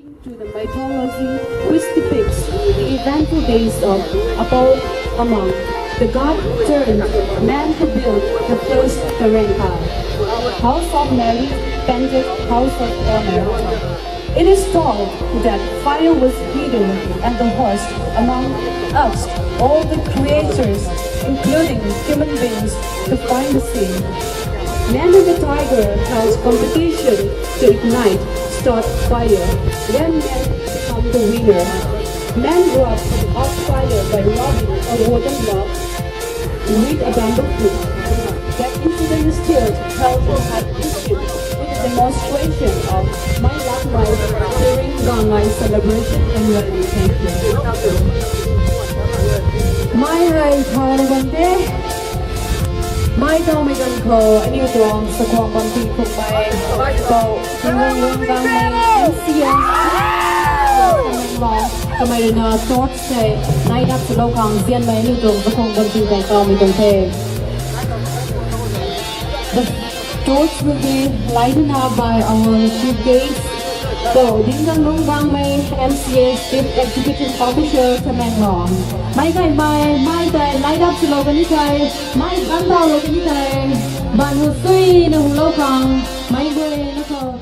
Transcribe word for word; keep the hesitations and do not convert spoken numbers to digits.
To the mythology, which depicts the eventful days of Apou Amang, the god turned man to build the first Kareng Ka, house of merit, painted house of honor. It is told that fire was hidden and the host among us, all the creatures, including human beings, to find the sea. Man and the tiger held competition to ignite, start fire. Then man become the winner. Man rubbed up fire by rubbing a wooden log with a bamboo hook. That incident is still held in high esteem with the demonstration of Mai Lak Mai during Gangngai celebration annually. Thank you. Mai hei thau bam the. Mai tawmei ganv khou aniu tuang Sakhwang Bampi Phukmei Pou Tingwang Lungdang Mei M C S, kamei rui na torch tei light up swlou khang zianmei aniu tuang Sakhwang Bampi tei tawmei tuang the. The torch will be lighted up by our chief guest, Pou Tingwang Lungdang Mei M C S, Chief Executive Officer, Tamenglong. Mei gaymei, mei tei light up swlou kani tei, mei bam tawlou kani tei, ban hu suina hulou khang, mei guay na khou